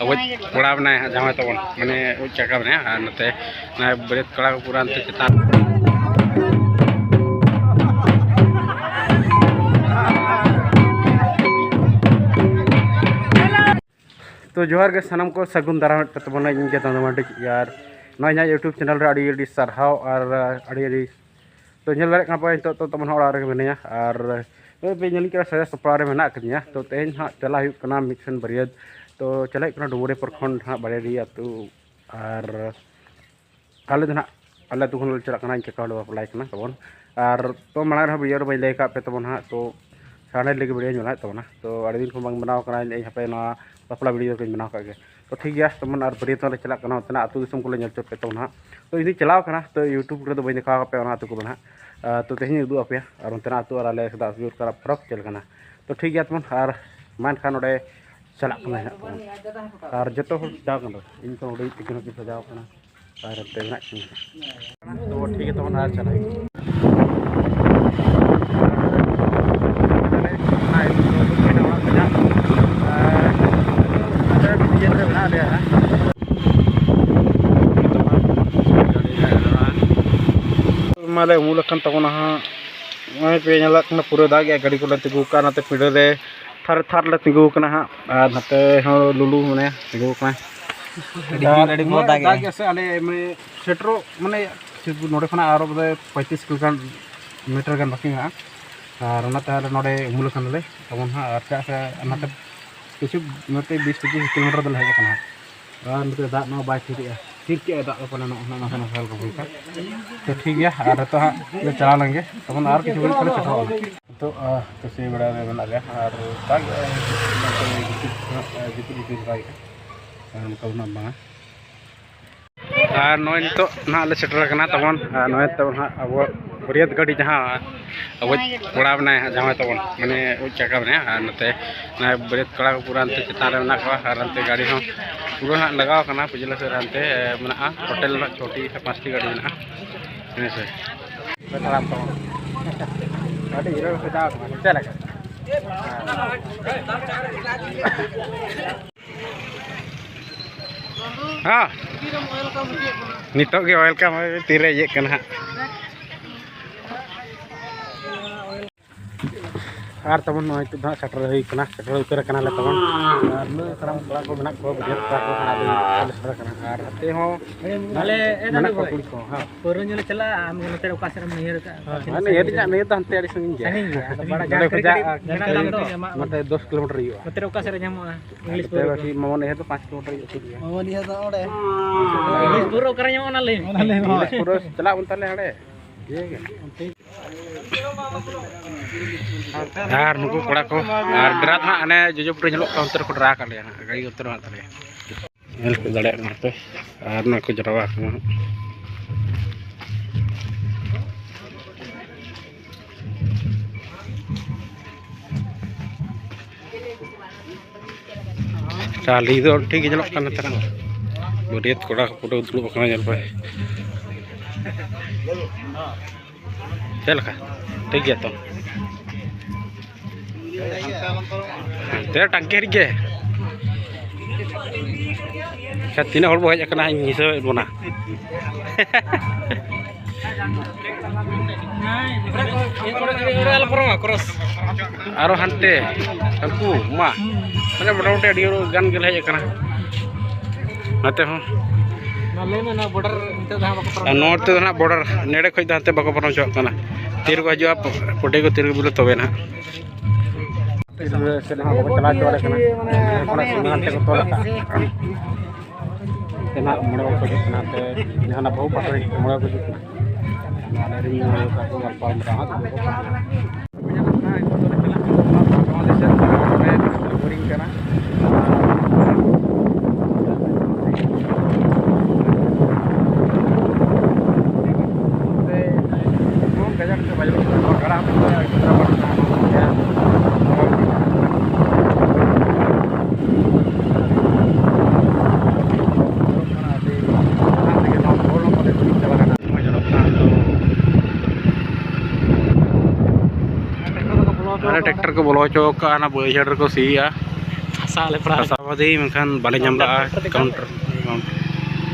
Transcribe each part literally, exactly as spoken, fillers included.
ᱟᱵᱚ ᱠᱚᱲᱟ ᱢᱮᱱᱟᱭᱟ ᱦᱟᱸᱜ, ᱡᱟᱶᱟᱭ ᱛᱟᱵᱚᱱ, ᱢᱟᱱᱮ ᱩᱡ ᱪᱟᱠᱟ ᱢᱮᱱᱟᱭᱟ, ᱟᱨ ᱱᱚᱛᱮ ᱚᱱᱟ ᱵᱟᱹᱨᱭᱟᱹᱛ ᱠᱚᱲᱟ ᱠᱚ ᱯᱩᱨᱟ ᱱᱚᱛᱮ ᱪᱮᱛᱟᱱ᱾ ᱛᱚ ᱡᱚᱦᱟᱨ ᱜᱮ ᱥᱟᱱᱟᱢ ᱠᱚ, ᱥᱟᱹᱜᱩᱱ ᱫᱟᱨᱟᱢ ᱢᱮᱫ ᱠᱟᱛᱮ ᱵᱚᱱ ᱤᱧ ᱜᱮ ᱫᱟᱱᱫᱟ ᱢᱟᱹᱱᱰᱤ᱾ ᱟᱨ ᱱᱚᱜᱼᱚᱭ ᱤᱧᱟᱹᱜ YouTube channel ᱨᱮ ᱟᱹᱰᱤ ᱟᱹᱰᱤ ᱥᱟᱨᱦᱟᱣ ᱟᱨ ᱟᱹᱰᱤ ᱟᱹᱰᱤ, ᱛᱚ ᱧᱮᱞ ᱫᱟᱲᱮᱭᱟᱜ ᱠᱟᱱᱟ ᱯᱮ ᱱᱤᱛᱚᱜ ᱛᱚ ᱛᱟᱵᱚᱱ ᱦᱟᱸᱜ ᱚᱲᱟᱜ ᱨᱮᱜᱮ ᱢᱮᱱᱟᱹᱧᱟ᱾ ᱟᱨ ᱱᱚᱜᱼᱚᱭ ᱯᱮ ᱧᱮᱞᱤᱧ ᱠᱟᱱᱟ ᱥᱟᱡᱟᱣ ᱥᱟᱯᱲᱟᱣ ᱨᱮ ᱢᱮᱱᱟᱜ ᱟᱠᱟᱫᱤᱧᱟ᱾ ᱛᱚ ᱛᱮᱦᱮᱧ ᱦᱟᱸᱜ ᱪᱟᱞᱟᱜ ᱦᱩᱭᱩᱜ ᱠᱟᱱᱟ ᱢᱤᱫ ᱥᱮᱱ ᱵᱟᱹᱨᱭᱟᱹᱛ᱾ ᱛᱚ ᱪᱟᱞᱟᱜ ᱦᱩᱭᱩᱜ ᱠᱟᱱᱟ ᱰᱩᱢᱩᱨᱤ ᱯᱨᱚᱠᱷᱚᱸᱰ ᱦᱟᱸᱜ ᱵᱟᱲᱮᱰᱤ ᱟᱹᱛᱩ᱾ ᱟᱨ ᱟᱞᱮ ᱫᱚ ᱱᱟᱦᱟᱜ, ᱟᱞᱮ ᱟᱹᱛᱩ ᱠᱷᱚᱱ ᱞᱮ ᱪᱟᱞᱟᱜ ᱠᱟᱱᱟ, ᱤᱧ ᱠᱟᱠᱟ ᱦᱚᱲ ᱵᱟᱯᱞᱟᱭ ᱠᱟᱱᱟ ᱛᱟᱵᱚᱱ᱾ ᱟᱨ ᱛᱚ ᱢᱟᱲᱟᱝ ᱨᱮᱦᱚᱸ video ᱨᱮ ᱵᱟᱹᱧ ᱞᱟᱹᱭ ᱟᱠᱟᱫ ᱯᱮ ᱛᱟᱵᱚᱱ ᱦᱟᱸᱜ, ᱛᱚ ᱥᱟᱰᱮ ᱞᱟᱹᱜᱤᱫ video ᱧ ᱵᱮᱱᱟᱣᱮᱫ ᱛᱟᱵᱚᱱᱟ᱾ ᱛᱚ ᱟᱹᱰᱤ ᱫᱤᱱ ᱠᱷᱚᱱ ᱵᱟᱝ ᱵᱮᱱᱟᱣ ᱠᱟᱱᱟ, ᱤᱧ ᱦᱟᱯᱮ ᱱᱚᱣᱟ ᱵᱟᱯᱞᱟ video ᱠᱚᱧ ᱵᱮᱱᱟᱣ ᱠᱟᱜ ᱜᱮ᱾ ᱛᱚ ᱴᱷᱤᱠ ᱜᱮᱭᱟ, ᱛᱟᱵᱚᱱ ᱟᱨ ᱵᱟᱹᱨᱭᱟᱹᱛ ᱦᱚᱸᱞᱮ ᱪᱟᱞᱟᱜ ᱠᱟᱱᱟ, ᱚᱱᱛᱮᱱᱟᱜ ᱟᱹᱛᱩ ᱫᱤᱥᱚᱢ ᱠᱚᱞᱮ ᱧᱮᱞ ᱦᱚᱪᱚ ᱯᱮ ᱛᱟᱵᱚᱱᱟ ᱦᱟᱸᱜ᱾ ᱛᱚ ᱤᱧ ᱫᱚᱧ ᱪᱟᱞᱟᱣ ᱠᱟᱱᱟ, ᱛᱚ YouTube ᱨᱮᱫᱚ ᱵᱟᱹᱧ ᱫᱮᱠᱷᱟᱣ ᱟᱯᱮ ᱚᱱᱟ ᱟᱹᱛᱩ ᱠᱚᱫᱚ ᱦᱟᱸᱜ᱾ ᱟᱨ ᱛᱚ ᱛᱮᱦᱮᱧ ᱤᱧ ᱩᱫᱩᱜ ᱟᱯᱮᱭᱟ, ᱟᱨ ᱚᱱᱛᱮᱱᱟᱜ ᱟᱹᱛᱩ ᱟᱨ ᱟᱞᱮ ᱥᱮᱫᱟᱜ ᱟᱹᱛᱩ ᱨᱮᱱᱟᱜ ᱯᱷᱟᱨᱟᱠ ᱪᱮᱫ ᱞᱮᱠᱟᱱᱟ᱾ ᱛᱚ ᱴᱷᱤᱠ ᱜᱮᱭᱟ, ᱛᱟᱵᱚᱱ ᱟᱨ ᱢᱟ ᱮᱱᱠᱷᱟᱱ ᱱᱚᱰᱮ ᱪᱟᱞᱟᱜ ᱠᱟᱱᱟ ᱦᱟᱸᱜ ᱛᱟᱵᱚᱱ᱾ ᱟᱨ ᱡᱚᱛᱚ ᱦᱚᱲ ᱥᱟᱡᱟᱣ ᱠᱟᱱᱟ, ᱤᱧ ᱠᱷᱚᱱ ᱦᱩᱰᱤᱧ ᱛᱤᱠᱤᱱ ᱦᱚᱸᱠᱤᱱ ᱥᱟᱡᱟᱣ ᱠᱟᱱᱟ᱾ ᱟᱨ ᱱᱚᱛᱮ ᱢᱮᱱᱟᱜ ᱠᱤᱱᱟ᱾ ᱛᱚ ᱴᱷᱤᱠ ᱜᱮᱭᱟ, ᱛᱟᱵᱚᱱ ᱟᱨ ᱪᱟᱞᱟᱜ ᱦᱩᱭᱩᱜᱼᱟ᱾ ᱚᱲᱟᱜ ᱥᱟᱡᱟᱣ᱾ ᱟᱨ ᱱᱚᱛᱮ ᱰᱤᱡᱟᱭᱤᱱ ᱨᱮ ᱢᱮᱱᱟᱜ ᱞᱮᱭᱟ ᱦᱟᱸᱜ᱾ ᱢᱟᱞᱮ ᱩᱢᱩᱞ ᱟᱠᱟᱱ ᱛᱟᱵᱚᱱᱟ ᱦᱟᱸᱜ᱾ ᱱᱚᱜᱼᱚᱭ ᱯᱮ ᱧᱮᱞᱚᱜ ᱠᱟᱱᱟ, ᱯᱩᱨᱟᱹ ᱫᱟᱜ ᱜᱮ, ᱜᱟᱹᱰᱤ ᱠᱚᱞᱮ ᱛᱤᱸᱜᱩ ᱠᱟᱜᱼᱟ, ᱱᱚᱛᱮ ᱯᱤᱸᱰᱟᱹ ᱨᱮ ᱛᱷᱟᱨ ᱛᱷᱟᱨ ᱞᱮ ᱛᱤᱸᱜᱩ ᱠᱟᱱᱟ ᱦᱟᱸᱜ᱾ ᱟᱨ ᱱᱚᱛᱮ ᱦᱚᱸ ᱞᱩᱞᱩ ᱢᱟᱱᱮ ᱛᱤᱸᱜᱩ ᱠᱟᱱᱟ᱾ ᱟᱹᱰᱤ ᱡᱳᱨ, ᱟᱹᱰᱤ ᱡᱳᱨ ᱫᱟᱜ ᱫᱟᱜ ᱜᱮ᱾ ᱜᱮ ᱥᱮ, ᱟᱞᱮ ᱢᱟᱱᱮ ᱥᱮᱴᱮᱨᱚᱜ ᱢᱟᱱᱮ ᱱᱚᱰᱮ ᱠᱷᱚᱱᱟᱜ ᱟᱨᱚ ᱵᱚᱞᱮ ᱯᱚᱸᱭᱛᱨᱤᱥ ᱠᱤᱞᱳᱢᱤᱴᱟᱨ ᱜᱟᱱ ᱵᱟᱹᱠᱤ ᱢᱮᱱᱟᱜᱼᱟ᱾ ᱟᱨ ᱚᱱᱟᱛᱮ ᱟᱞᱮ ᱱᱚᱰᱮ ᱩᱢᱩᱞ ᱟᱠᱟᱱᱟᱞᱮ ᱛᱟᱵᱚᱱ ᱦᱟᱸᱜ᱾ ᱟᱨ ᱪᱮᱫᱟᱜ ᱥᱮ ᱚᱱᱟᱛᱮ ᱠᱤᱪᱷᱩ ᱱᱚᱛᱮ ᱵᱤᱥ ᱯᱚᱸᱪᱤᱥ ᱠᱤᱞᱳᱢᱤᱴᱟᱨ ᱫᱚᱞᱮ ᱦᱮᱡ ᱟᱠᱟᱱᱟ ᱦᱟᱸᱜ᱾ ᱟᱨ ᱱᱚᱛᱮ ᱫᱟᱜ ᱱᱚᱣᱟ ᱵᱟᱭ ᱛᱷᱤᱨᱮᱜᱼᱟ, ᱛᱷᱤᱨ ᱠᱮᱜᱼᱟᱭ ᱫᱟᱜ ᱫᱚ ᱯᱟᱞᱮ ᱱᱚᱜᱼᱚ ᱱᱚᱣᱟ ᱱᱟᱥᱮ ᱱᱟᱥᱮ ᱦᱟᱞᱠᱟ ᱯᱷᱩᱞᱠᱟ᱾ ᱛᱚ ᱴᱷᱤᱠ ᱜᱮᱭᱟ, ᱟᱨ ᱱᱤᱛᱚᱜ ᱦᱟᱸᱜ ᱞᱮ ᱪᱟᱞᱟᱣ ᱞᱮᱱ ᱜᱮ, ᱛᱟᱵᱚᱱ ᱟᱨ ᱠᱤᱪᱷᱩ ᱜᱷᱟᱹᱲᱤᱡ ᱠᱷᱟᱱ ᱞᱮ ᱥᱮᱴᱮᱨᱚᱜᱼᱟ᱾ ᱱᱤᱛᱚᱜ ᱛᱟᱹᱥᱤ ᱵᱮᱲᱟ ᱨᱮ ᱢᱮᱱᱟᱜ ᱞᱮᱭᱟ ᱟᱨ ᱫᱟᱜ ᱡᱷᱤᱯᱤᱨ ᱡᱷᱤᱯᱤᱨ ᱫᱟᱜᱮᱜᱼᱟ, ᱟᱨ ᱚᱱᱠᱟ ᱫᱚ ᱱᱟᱜ ᱵᱟᱝᱟ᱾ ᱟᱨ ᱱᱚᱜᱼᱚᱭ ᱱᱤᱛᱚᱜ ᱱᱟᱦᱟᱜ ᱞᱮ ᱥᱮᱴᱮᱨ ᱟᱠᱟᱱᱟ ᱛᱟᱵᱚᱱ, ᱟᱨ ᱱᱚᱜᱼᱚᱭ ᱛᱟᱵᱚᱱ ᱦᱟᱸᱜ ᱟᱵᱚ ᱵᱟᱹᱨᱭᱟᱹᱛ ᱜᱟᱹᱰᱤ ᱡᱟᱦᱟᱸ ᱟᱵᱚ ᱠᱚᱲᱟ ᱢᱮᱱᱟᱭ ᱦᱟᱸᱜ ᱡᱟᱶᱟᱭ ᱛᱟᱵᱚᱱ, ᱢᱟᱱᱮ ᱩᱡ ᱪᱟᱠᱟ ᱢᱮᱱᱟᱭᱟ, ᱟᱨ ᱱᱚᱛᱮ ᱚᱱᱟ ᱵᱟᱹᱨᱭᱟᱹᱛ ᱠᱚᱲᱟ ᱠᱚ ᱯᱩᱨᱟᱹ ᱦᱟᱱᱛᱮ ᱪᱮᱛᱟᱱ ᱨᱮ ᱢᱮᱱᱟᱜ ᱠᱚᱣᱟ, ᱟᱨ ᱦᱟᱱᱛᱮ ᱜᱟᱹᱰᱤ ᱦᱚᱸ ᱯᱩᱨᱟᱹ ᱦᱟᱸᱜ ᱞᱟᱜᱟᱣ ᱟᱠᱟᱱᱟ ᱯᱩᱡᱞᱟᱹ ᱥᱮᱫ ᱨᱮ, ᱦᱟᱱᱛᱮ ᱢᱮᱱᱟᱜᱼᱟ ᱴᱳᱴᱟᱞ ᱨᱮᱱᱟᱜ ᱪᱷᱚᱴᱤ ᱥᱮ ᱯᱟᱸᱪᱴᱤ ᱜᱟᱹᱰᱤ ᱢᱮᱱᱟᱜᱼᱟ, ᱦᱮᱸ ᱥᱮ᱾ ᱦᱟᱲᱟᱢ ᱠᱚ ᱟᱹᱰᱤ ᱦᱤᱨᱳ ᱠᱚ ᱥᱟᱡᱟᱣ ᱠᱟᱱᱟ, ᱪᱮᱫ ᱞᱮᱠᱟ? ᱦᱮᱸ᱾ ᱦᱮᱸ, ᱱᱤᱛᱚᱜ ᱜᱮ ᱚᱭᱮᱞ ᱠᱟᱢ, ᱛᱤᱨᱮ ᱤᱭᱟᱹᱜ ᱠᱟᱱᱟ ᱦᱟᱸᱜ᱾ ᱟᱨ ᱛᱟᱵᱚᱱ ᱱᱚᱜᱼᱚᱭ ᱱᱤᱛᱚᱜ ᱫᱚ ᱦᱟᱸᱜ ᱥᱮᱴᱮᱨ ᱦᱩᱭ ᱠᱟᱱᱟ, ᱥᱮᱴᱮᱨ ᱩᱛᱟᱹᱨ ᱠᱟᱱᱟᱞᱮ ᱛᱟᱵᱚᱱ᱾ ᱟᱨ ᱱᱩᱱᱟᱹᱜ ᱥᱟᱱᱟᱢ ᱠᱚᱲᱟ ᱠᱚ ᱢᱮᱱᱟᱜ ᱠᱚᱣᱟ, ᱵᱩᱡᱷᱟᱹᱣ ᱠᱚᱲᱟ ᱠᱚ ᱦᱟᱸᱜ ᱟᱹᱰᱤ ᱥᱮᱴᱮᱨ ᱠᱟᱱᱟ᱾ ᱟᱨ ᱦᱟᱱᱛᱮ ᱦᱚᱸ ᱟᱞᱮ ᱮᱱᱟ ᱢᱮᱱᱟᱜ ᱠᱚᱣᱟ ᱵᱚᱭ᱾ ᱠᱩᱲᱤ ᱠᱚ ᱦᱟᱸᱜ᱾ ᱯᱟᱹᱣᱨᱟᱹ ᱧᱩ ᱞᱮ ᱪᱟᱞᱟᱜᱼᱟ, ᱟᱢ ᱜᱮ ᱱᱚᱛᱮ ᱨᱮ ᱚᱠᱟ ᱥᱮᱫ ᱮᱢ ᱱᱟᱹᱭᱦᱟᱹᱨ ᱠᱟᱜᱼᱟ? ᱦᱳᱭ, ᱦᱟᱱᱮ ᱱᱤᱭᱟᱹ ᱨᱮᱭᱟᱜ ᱱᱤᱭᱟᱹ ᱫᱚ ᱦᱟᱱᱛᱮ ᱟᱹᱰᱤ ᱥᱟᱺᱜᱤᱧ ᱜᱮᱭᱟ᱾ ᱥᱟᱺᱜᱤᱧ ᱜᱮᱭᱟ, ᱟᱫᱚ ᱵᱟᱲᱟ ᱱᱚᱸᱰᱮ ᱡᱟᱦᱟᱸ ᱠᱷᱚᱱᱟᱜ ᱠᱟᱹᱴᱤᱡ ᱢᱮᱱᱟᱜ ᱛᱟᱢ ᱫᱚ᱾ ᱱᱚᱛᱮ ᱫᱚᱥ ᱠᱤᱞᱳᱢᱤᱴᱟᱨ ᱦᱩᱭᱩᱜᱼᱟ᱾ ᱱᱚᱛᱮ ᱨᱮ ᱚᱠᱟ ᱥᱮᱫ ᱨᱮ ᱧᱟᱢᱚᱜᱼᱟ? ᱤᱝᱞᱤᱥ ᱱᱚᱛᱮ ᱯᱟᱹᱣᱨᱟᱹ ᱠᱚ? ᱠᱟᱹᱴᱤᱡ ᱢᱟᱢᱚᱱ ᱤᱭᱟᱹ ᱫᱚ ᱯᱟᱸᱪ ᱠᱤᱞᱳᱢᱤᱴᱟᱨ ᱦᱩᱭᱩᱜᱼᱟ, ᱥᱩᱨ ᱜᱮᱭᱟ᱾ ᱢᱟᱢᱚᱱ ᱤᱭᱟᱹ ᱫᱚ ᱚᱸᱰᱮ᱾ ᱤᱝᱞᱤᱥ ᱯᱟᱹᱣᱨᱟᱹ ᱚᱠᱟᱨᱮ ᱧᱟᱢᱚᱜᱼᱟ ᱚᱱᱟ ᱞᱟᱹᱭ ᱢᱮ? ᱚᱱᱟ ᱞᱟᱹᱭ ᱢᱮ᱾ ᱤᱝᱞᱤᱥ ᱯᱟᱹᱣᱨᱟᱹ ᱪᱟᱞᱟᱜ ᱵᱚᱱ ᱛᱟᱦᱞᱮ ᱦᱟᱸᱰᱮ᱾ ᱤᱭᱟᱹ ᱜᱮ᱾ ᱟᱨ ᱱᱩᱠᱩ ᱠᱚᱲᱟ ᱠᱚ, ᱟᱨ ᱰᱮᱨᱟ ᱫᱚ ᱦᱟᱸᱜ ᱦᱟᱱᱮ ᱡᱚᱡᱚ ᱯᱩᱨᱟᱹ ᱧᱮᱞᱚᱜ ᱠᱟᱱ, ᱚᱱᱛᱮ ᱨᱮᱠᱚ ᱰᱮᱨᱟ ᱟᱠᱟᱫ ᱞᱮᱭᱟ ᱦᱟᱸᱜ, ᱜᱟᱹᱰᱤ ᱚᱱᱛᱮ ᱨᱮ ᱢᱮᱱᱟᱜ ᱛᱟᱞᱮᱭᱟ᱾ ᱧᱮᱞ ᱠᱚ ᱫᱟᱲᱮᱭᱟᱜ ᱠᱟᱱᱟ ᱯᱮ, ᱟᱨ ᱱᱚᱜᱼᱚᱭ ᱠᱚ ᱡᱟᱨᱣᱟ ᱟᱠᱟᱱᱟ ᱦᱟᱸᱜ᱾ ᱴᱟᱞᱤ ᱫᱚ ᱴᱷᱤᱠ ᱜᱮ ᱧᱮᱞᱚᱜ ᱠᱟᱱᱟ ᱱᱮᱛᱟᱨ ᱫᱚ᱾ ᱵᱟᱹᱨᱭᱟᱹᱛ ᱠᱚᱲᱟ ᱠᱚ ᱯᱩᱨᱟᱹ ᱫᱩᱲᱩᱵ ᱟᱠᱟᱱᱟ, ᱧᱮᱞ ᱯᱮ᱾ ᱪᱮᱫ ᱞᱮᱠᱟ? ᱴᱷᱤᱠ ᱜᱮᱭᱟ ᱛᱚ? ᱦᱟᱱᱛᱮ ᱴᱟᱝᱠᱤ ᱦᱟᱹᱨᱤᱡ ᱜᱮ᱾ ᱟᱪᱪᱷᱟ, ᱛᱤᱱᱟᱹᱜ ᱦᱚᱲ ᱵᱚ ᱦᱮᱡ ᱟᱠᱟᱱᱟ, ᱤᱧ ᱦᱤᱥᱟᱹᱵᱮᱫ ᱵᱚᱱᱟ᱾ ᱟᱨᱚ ᱦᱟᱱᱛᱮ ᱩᱱᱠᱩ ᱢᱟ, ᱢᱟᱱᱮ, ᱢᱚᱴᱟᱢᱩᱴᱤ ᱟᱹᱰᱤ ᱜᱟᱱ ᱜᱮᱞᱮ ᱦᱮᱡ ᱟᱠᱟᱱᱟ᱾ ᱱᱚᱛᱮ ᱦᱚᱸ᱾ ᱢᱟ ᱞᱟᱹᱭ ᱢᱮ, ᱱᱚᱣᱟ border ᱱᱤᱛᱚᱜ ᱫᱚ ᱦᱟᱸᱜ ᱵᱟᱠᱚ ᱯᱟᱨᱚᱢ ᱟᱨ ᱱᱚᱛᱮ ᱫᱚ ᱱᱟᱦᱟᱜ border ᱱᱮᱲᱮ ᱠᱷᱚᱡ ᱫᱚ ᱦᱟᱱᱛᱮ ᱵᱟᱠᱚ ᱯᱟᱨᱚᱢ ᱦᱚᱪᱚᱣᱟᱜ ᱠᱟᱱᱟ᱾ ᱛᱤ ᱨᱮᱠᱚ ᱦᱤᱡᱩᱜᱼᱟ, ᱯᱚᱴᱮ ᱠᱚ ᱛᱤ ᱨᱮᱠᱚ ᱵᱚᱞᱚ, ᱛᱚᱵᱮ ᱱᱟᱦᱟᱜ᱾ ᱥᱮᱫ ᱦᱚᱸ ᱵᱟᱠᱚ ᱪᱟᱞᱟᱣ ᱦᱚᱪᱚ ᱟᱞᱮ ᱠᱟᱱᱟ᱾ ᱚᱱᱟ ᱥᱤᱢᱟᱹ ᱦᱟᱱᱛᱮ ᱠᱚ ᱛᱚᱞ ᱟᱠᱟᱫ᱾ ᱛᱮ ᱱᱟᱦᱟᱜ ᱢᱚᱬᱮ ᱦᱚᱲ ᱠᱚ ᱦᱤᱡᱩᱜ ᱠᱟᱱᱟ, ᱛᱮ ᱡᱟᱦᱟᱱᱟᱜ ᱵᱟᱹᱦᱩ ᱯᱟᱦᱴᱟ ᱨᱮᱱ ᱢᱚᱬᱮ ᱦᱚᱲ ᱠᱚ ᱦᱤᱡᱩᱜ ᱠᱟᱱᱟ᱾ ᱟᱞᱮ ᱨᱮᱱ ᱢᱚᱬᱮ ᱦᱚᱲ ᱠᱚ ᱜᱟᱞᱯᱟᱞ ᱢᱟᱨᱟᱣ ᱦᱟᱸᱜ ᱫᱩᱲᱩᱵ ᱠᱟᱱᱟ᱾ ᱵᱚᱨᱤᱝ ᱠᱟᱱᱟ᱾ ᱜᱟᱡᱟᱲ ᱛᱮ ᱵᱟᱡᱟᱨ ᱠᱟᱱᱟ, ᱱᱚᱣᱟ ᱜᱟᱰᱟ ᱦᱚᱸ ᱢᱮᱱᱟᱜᱼᱟ᱾ ᱢᱟᱱᱮ, ᱴᱨᱟᱠᱴᱟᱨ ᱠᱚ ᱵᱚᱞᱚ ᱦᱚᱪᱚ ᱠᱟᱜᱼᱟ, ᱚᱱᱟ ᱵᱟᱹᱭᱦᱟᱹᱲ ᱨᱮᱠᱚ ᱥᱤᱭᱟ᱾ ᱥᱟᱵ ᱞᱮ ᱯᱟᱲᱟᱣ᱾ ᱥᱟᱵ ᱟᱫᱮ, ᱢᱮᱱᱠᱷᱟᱱ ᱵᱟᱞᱮ ᱧᱟᱢ ᱞᱮᱫᱼᱟ᱾ Counter, counter.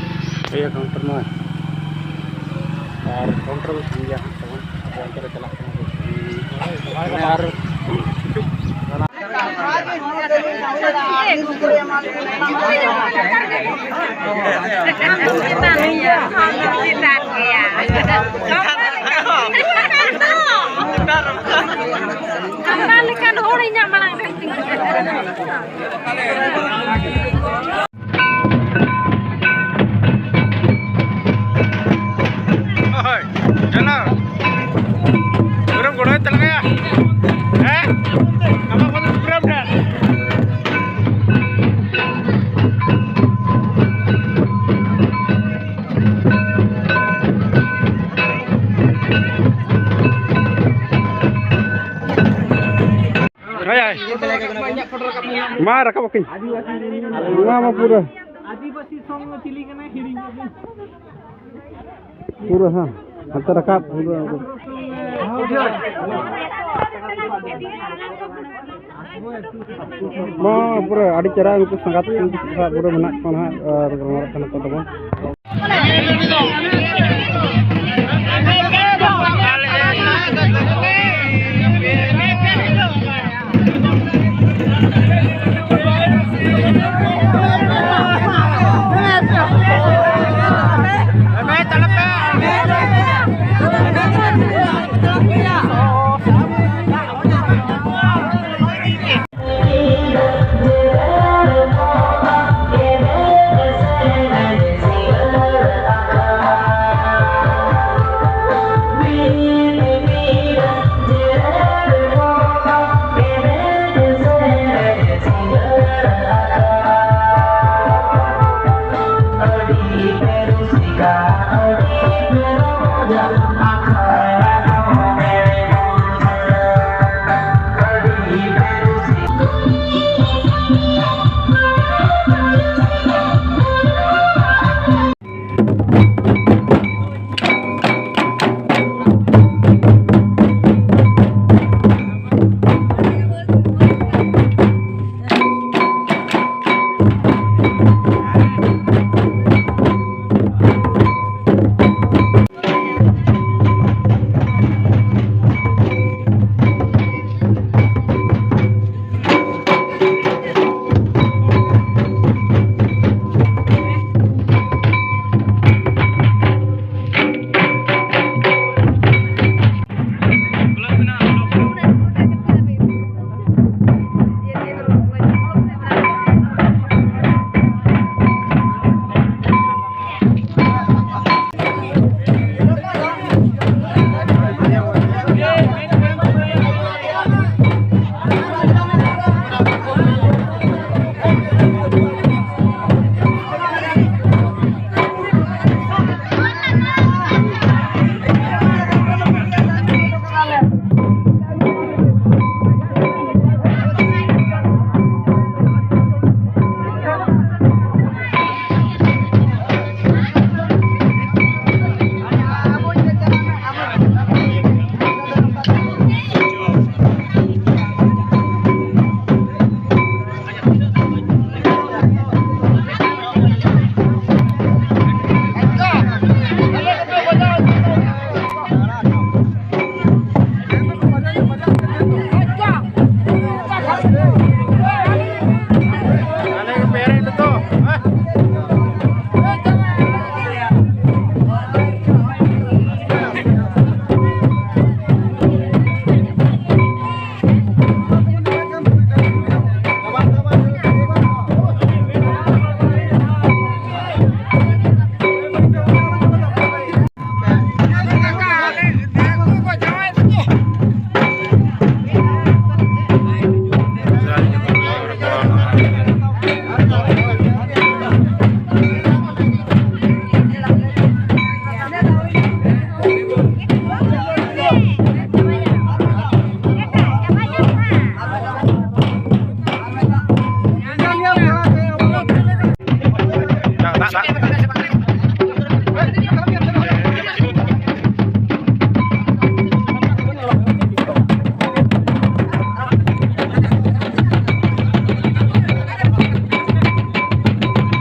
ᱤᱭᱟᱹ, ᱠᱟᱣᱩᱱᱴᱟᱨ ᱢᱟ᱾ ᱟᱨ ᱠᱟᱣᱩᱱᱴᱟᱨ ᱫᱚ ᱴᱷᱤᱠ ᱜᱮᱭᱟ ᱦᱟᱸᱜ ᱛᱟᱵᱚᱱ᱾ ᱟᱵᱚ ᱚᱱᱛᱮ ᱨᱮ ᱪᱟᱞᱟᱜ ᱠᱟᱱᱟ᱾ ᱟᱨ ᱪᱮᱛᱟᱱ ᱜᱮᱭᱟ᱾ ᱟᱢᱫᱟ ᱞᱮᱠᱟᱱ ᱦᱚᱲ ᱤᱧᱟᱹᱜ ᱢᱟᱲᱟᱝ ᱨᱮ᱾ ᱦᱳᱭ, ᱪᱚᱞᱚ᱾ ᱯᱩᱨᱟᱹ ᱜᱚᱲᱚᱭ ᱛᱟᱞᱟᱝᱟ᱾ ᱦᱮᱸ? ᱟᱢᱟᱜ ᱯᱩᱨᱟᱹ ᱯᱩᱨᱟᱹ᱾ ᱦᱳᱭ, ᱦᱳᱭ᱾ ᱢᱟ ᱨᱟᱠᱟᱵ ᱟᱹᱠᱤᱱ᱾ ᱱᱚᱣᱟ ᱢᱟ ᱯᱩᱨᱟᱹ᱾ ᱯᱩᱨᱟᱹ, ᱦᱮᱸ᱾ ᱦᱟᱱᱛᱮ ᱨᱟᱠᱟᱵ ᱯᱩᱨᱟᱹ᱾ ᱢᱟ ᱯᱩᱨᱟᱹ ᱟᱹᱰᱤ ᱪᱮᱦᱨᱟ ᱩᱱᱠᱩ ᱥᱟᱸᱜᱟᱛ ᱠᱚ ᱥᱟᱶ ᱯᱩᱨᱟᱹ ᱢᱮᱱᱟᱜ ᱠᱚᱣᱟ ᱱᱟᱦᱟᱜ ᱟᱨ ᱜᱟᱞᱢᱟᱨᱟᱜ ᱠᱟᱱᱟ ᱠᱚ ᱛᱟᱵᱚᱱ᱾